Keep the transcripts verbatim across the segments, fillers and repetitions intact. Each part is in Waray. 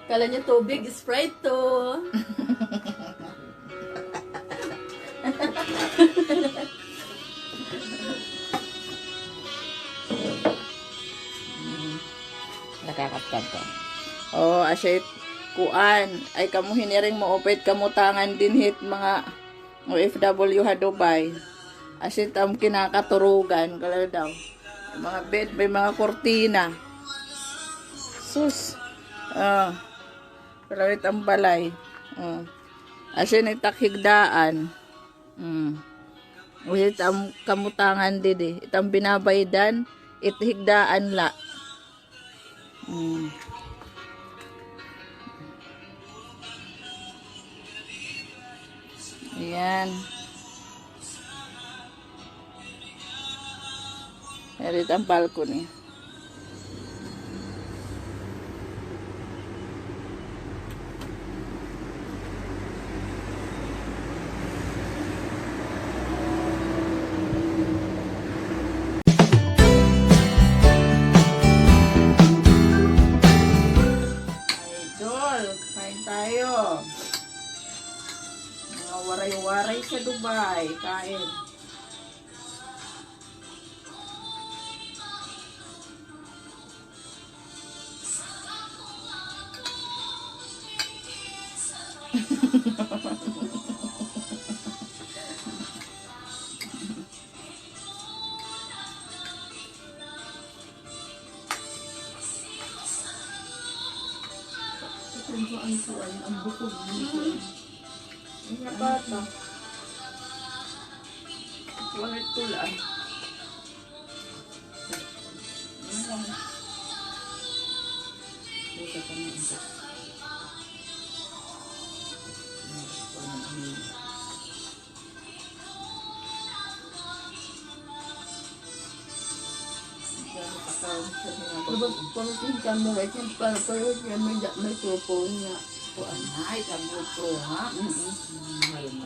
Kala niyo tubig, Sprite to. Mm. Nakakaptan ko. O, asya it kuan. Ay, kamo hiniring mo, upay it kamutangan dinhi it mga O F W ha Dubai. Asya it am kinakaturugan, kala daw. Mga bed, may mga kurtina. Sus. Ah. Kala it am balay. Ah. Asya it ak higdaan. Mm. Uy, it am kamutangan didi. It am binabaydan, it higdaan la. Mm. Ayan. Adi it am balcony. Idol, kain tayo. Mga waray-waray sa Dubai, kain. Ito ang kuan, ang bukog dito. Ang bata. Kuan ito lang. Ano lang? Ito pa na ito. Dapat pamating camera, ito para, para siya may da-, may cellphone nga. Kuan. Ay, sa GoPro, ha? Mm-mm. Mm, mahal mo.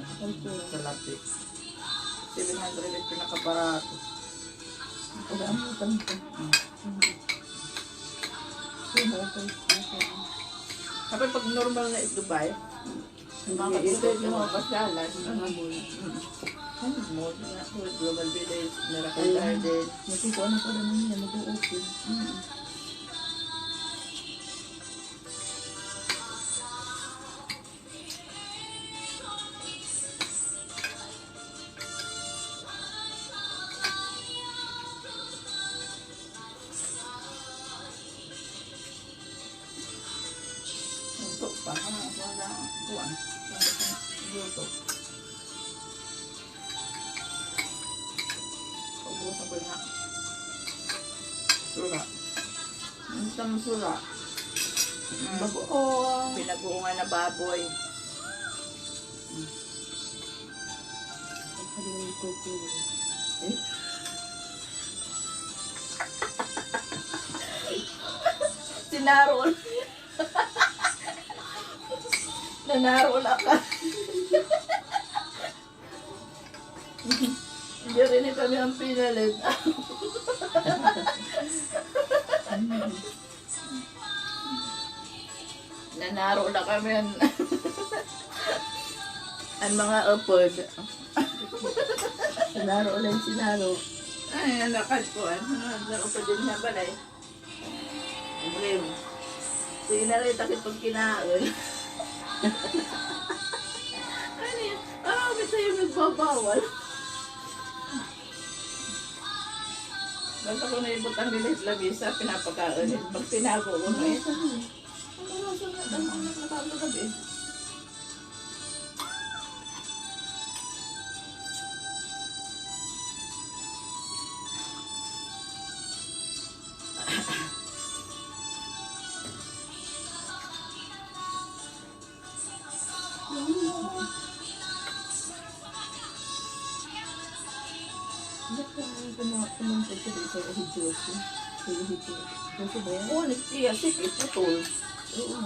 Salapi. Seven hundred it pinakabarato. Wala mo tanto. Mm. Sino ito? Kapag pag normal na it Dubai, Hindi, ito yung mga pasyalan. Ano mo? Mm. Ano mo? Nga, Global Village, Miracle Garden. Nagkukuha na pala naman yan, nag-o-open. Mm. Luto pa, ha? Wala, kuan. Luto. Pag-usa ko na. Sura. Ang isang sura. Mm. Bagoong. Pinagoongan na baboy. Mm. Sinaro. Nanaro na ka. Diri ni kami an pinalit. Nanaro na kami an, an mga upod. Sinaro ulit, sinaro. Ay, an lakad ko, an, an upod din sa balay. Sige na rin, takit pagkinaon. Ano yan? Ah, basta yung nagbabawal. Basta ko naibutang nila yung lamisa, pinapakaon. Pag tinago ko na ito. Ang marasa na, ang anak na tao na gabi. Oo, nagtiya, sige, putol. Oo.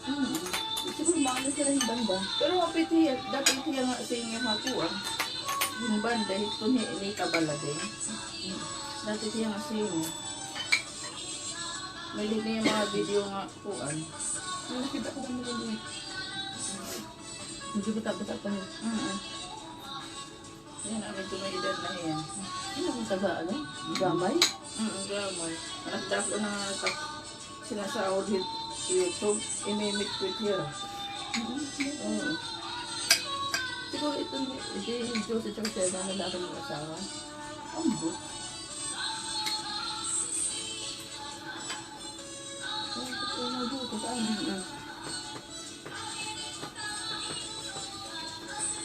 Mm. Siguro mga ano sila yung banda. Pero mapit hiya, dati hiya nga singer ha kuan. Yung banda, ito ni, ni Kabala din. Mm. Dati hiya nga singer. May din yung mga video nga kuan. Nakita ko kung ano. Medyo bata-bata pa niya. Mm. Yan, ang medyo may edad na yan. Ano ang taba, ano? Gamay? Mm, gamay. Anak dako na nga sa sinasahod hit YouTube, imimit ko ito. Mm. Siguro ito, ito yung Jose Chorchela na lalaki ng asawa. Ang bu- Ay, ito yung nagbuto sa amin. Mm.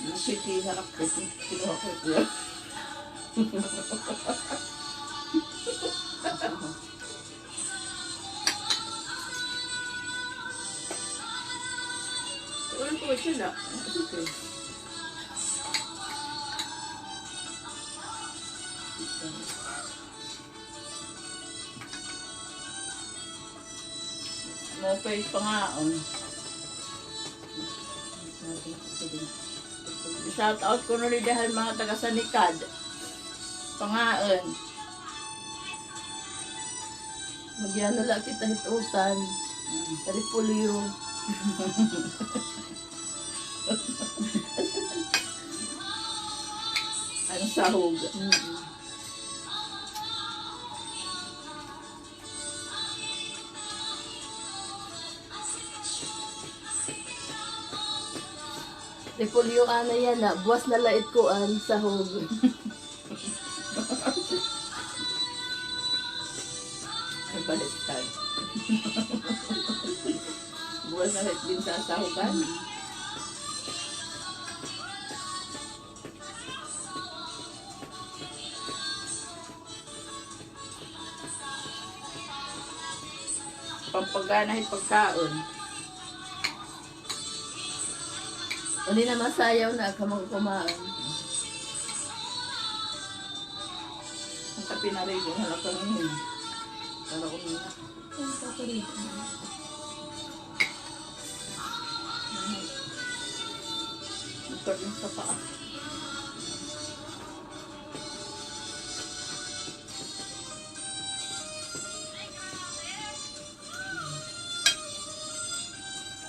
Ang siki, harap ko. Kinuha ko ito. Uy, po sila. Ang siki. Maupay pangaon. I-shout out ko na rin dahil mga taga Sanicad. Pangaon. Magyan na lang kita hit utan. Mm. Repolyo. Ang sahog. Mm. Repolyo ana yana, buwas na la it kuan, sahog. Ay, baliktad. Buwas na la it ginsasahogan. Mm. Pampagana hit pagkaon. Uli na masayaw na ka magkumaon. Ang kapinarigo na lang kami. Para umina. Ang kapinarigo na lang. Ang kapinarigo sa paa.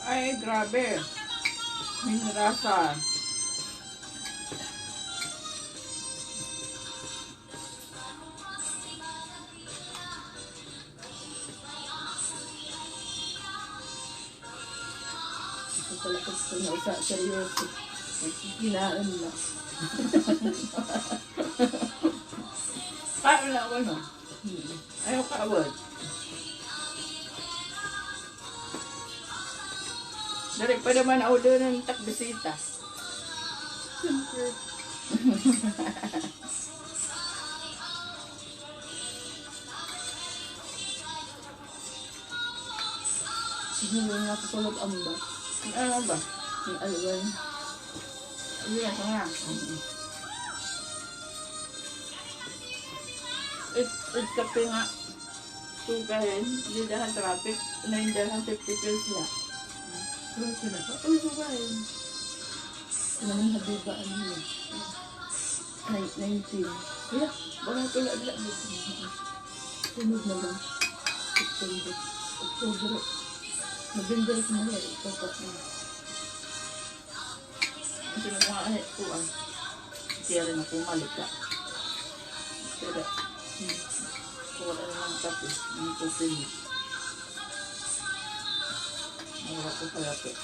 Ay, grabe. Minrasa. Ito pala gusto na usa, seryoso. Nagkikinaon na. Kaon na ako, no? Hmm. Ayaw kaawad. Dali pa naman ako doon ng takbisita. Siyempre. Siguro nga ako tulog ang ba? Ano ba? Ang alwan. Ano yan? Ano nga? Mm. It, it kape nga. Sugahin, dida han traffic, nainda han fifty pesos la. Pero sila pa, uy, sugahin. Naman habiba, ano yun? Nine-, nineteen. Kaya, baka ito la, la, la. Sunod na lang. September. October. November na lang, ito pa, ah. Kasi nagmahal ko, ah. Kaya rin ako malika. Pero, hmm, wala na lang kape. Ang kape niya. Wala ko kalapit.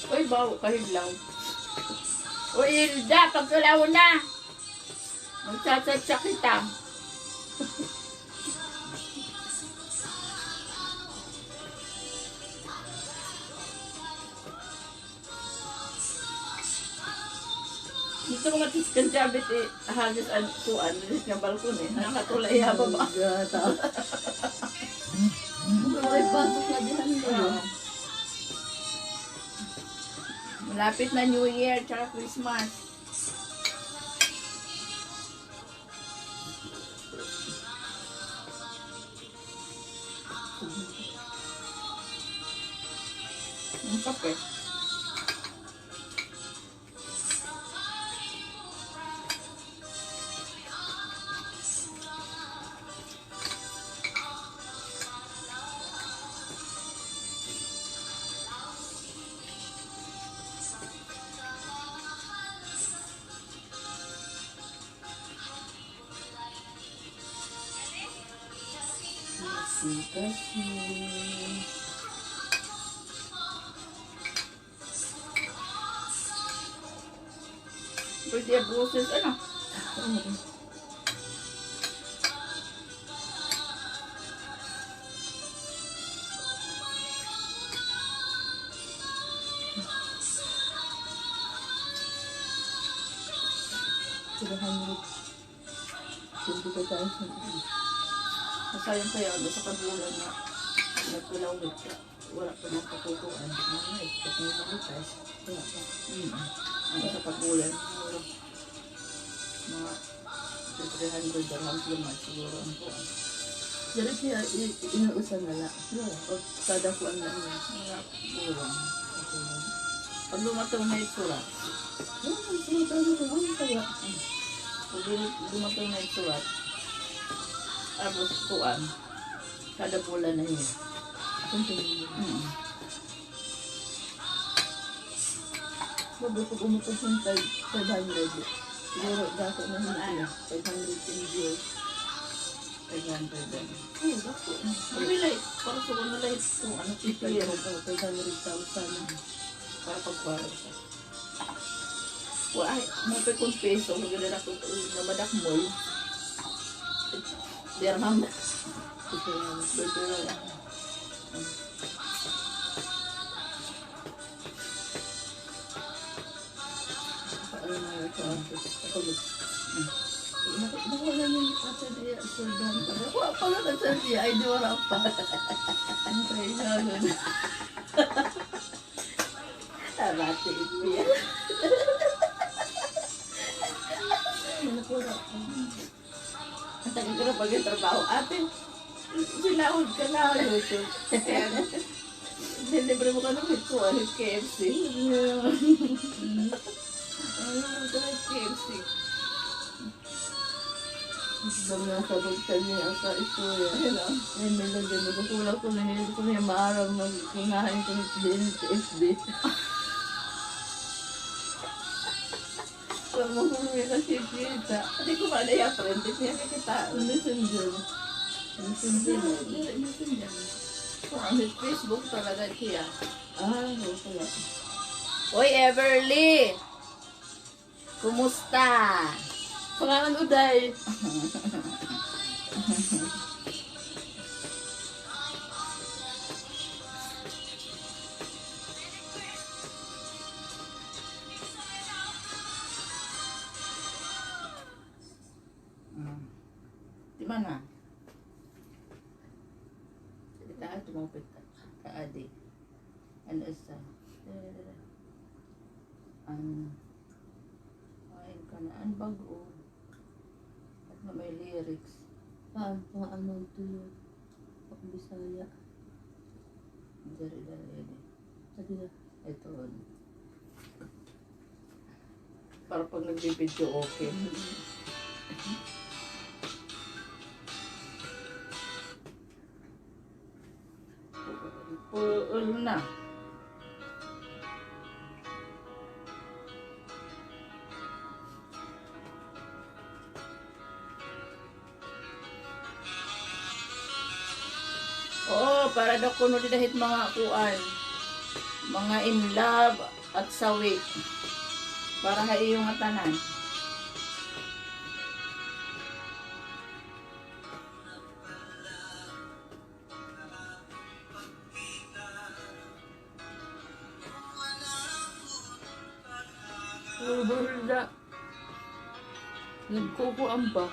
Uy, bawo, kahidlaw. Uy, Hilda, pagkalaw na. Magchat-chat kita. Dito mga tiskan jabit eh, hagis an kuan, dito nga balkon eh. Nakatulay ha baba. Gata. Ay, pasok na dihan mo. Oo. Malapit na New Year tsaka Christmas. Ang kape. Kasi. Pwede ang boses, ano? Mm. Three hundred. Twenty-five thousand. Masayang kaya ang usa ka bulan nga nagpalawig ka. Wala pa man kakukuan. Ano na, ito pa yung monetize. Wala pa. Mm. Ang usa ka bulan, siguro. Mga three hundred dirhams lang man siguro ang kuan. Diri siya, i-, inuusan na la. Yeah. O kada kuan na niya. Mga kulang. Pag lumataw na yung surat. Hmm, surat na yung surat. Pag lum-, lumataw na yung surat. Tapos kuan. Kada bulan na yun. Continue. Mm. Bago ko umutod sa five, five hundred. Siguro dako na yun, ano, five hundred ten views. Five hundred, ano. Oo, dako. Mabili, para sa mga lights, kung ano, five hundred, oh, five hundred thousand. Para pagkuha sa. Wa, ay, may pa kun peso, maganda na kun, eh, namadakmol. Dirham. Ito na lang. Ito na lang. Ano na ito? Ako, hmm. Naku-, nakuha na niya yung asa niya, so, dami pa. Nakuha pa nga sa niya, ay, di wala pa. Ang kailangan. Abati, ipiya. Ano po na? Ang tagal ko na pagkatrabaho, ate. Sinahod ka na, YouTube. Ayan. Delivery mo ka ng hit ko, ah, hit K F C. Ano mo ka ng K F C? Gusto mo na sa pagkanya ang sa istorya. Ayun, ah. Ay, may lagyan mo. Gusto ko lang kung nahilig ko niya maaram magkunahan ko ng F B. Wala mo kung may nakikita. Hindi ko ba na yung friend? Hindi niya nakikita. Messenger. Messenger. Hindi, Messenger. Kung ang Facebook talaga siya. Ah, oo pala. Hoy, Everly! Kumusta? Pangalan, Uday. Mm. Di ba na? Kita, tumupit ka. Kaadi. Ano isa? Eh, ano? Ay, ka na. Ano bago? At na may lyrics. Pa, pa, ano ito yun? Pang Bisaya. Dari, dari, dari. Adi na. Ito. Para pag nagbibidyo, okay. Puul na. Oo, para daw kuno dida hit mga kuan, mga in love at sawi. Para ha iyo ngatanan. Puro burda. Nagkukuan pa.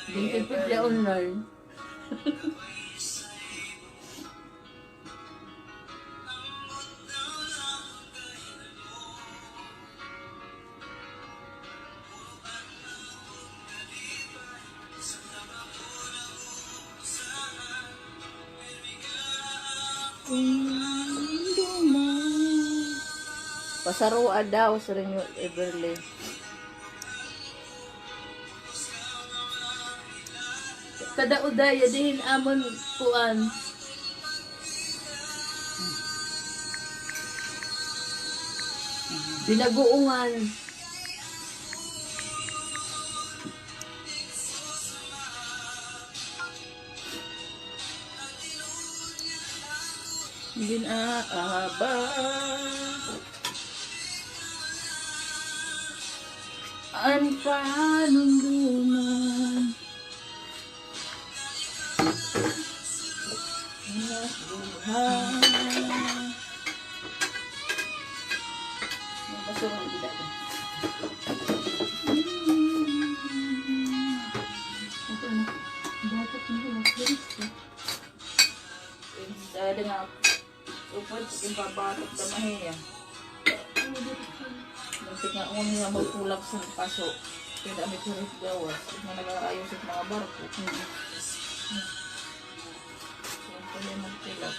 Nagtitipid siya online. Pasaroa daw, siring ni Everly. Kada Uday, adihin amon kuan. Binagoongan. Aaba an panumduman. Anak duha. Ang basura ang gida ko. Ito na. Dapat na yung walis ko. Yung dada nga. Upod, yung babatok na mahiya. Muntik nga, ako nga magkulap sa paso. Kaya dami ko rin gawas. Yung mga nag-aayos sa mga barko. Mm. Yung pala magkulap.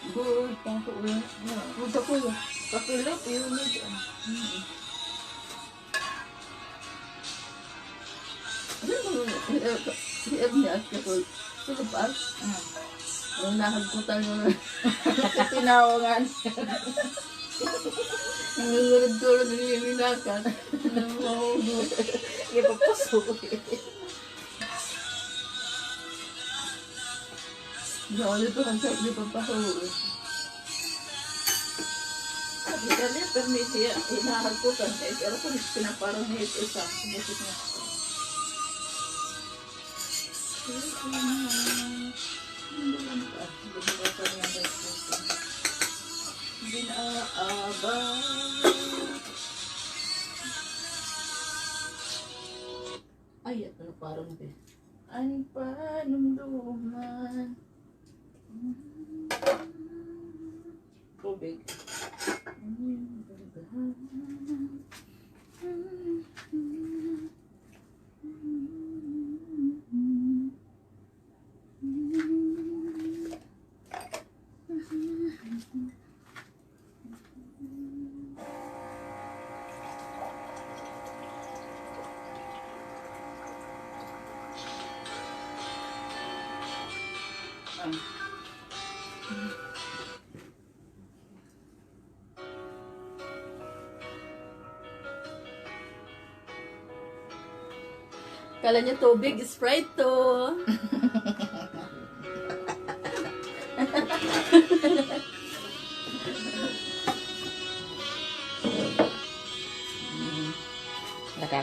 Good, pang tuwi. Yeah. Good ako. Kakilap, yun, yun. Mm. Ano ba yun? Eh, eh, si Ernie at ako, tulog pa? Mm. Ang nahagkutan mo na. Tinawa nga niya. Nangungulag-kulag ang liminakan. Ang mahugot. Ipapuso. Grabe pa, ang sarap ni Papa Ho, eh. Sabi ka niya, permi siya, inahag ko ka, eh, pero kung pinaparang niya ito isa, busit niya. Bin-, ah, ah, ba? Ay, ito na parang di. An panumduman. Tubig. Kala niyo tubig, Sprite to. Mm. Naka-,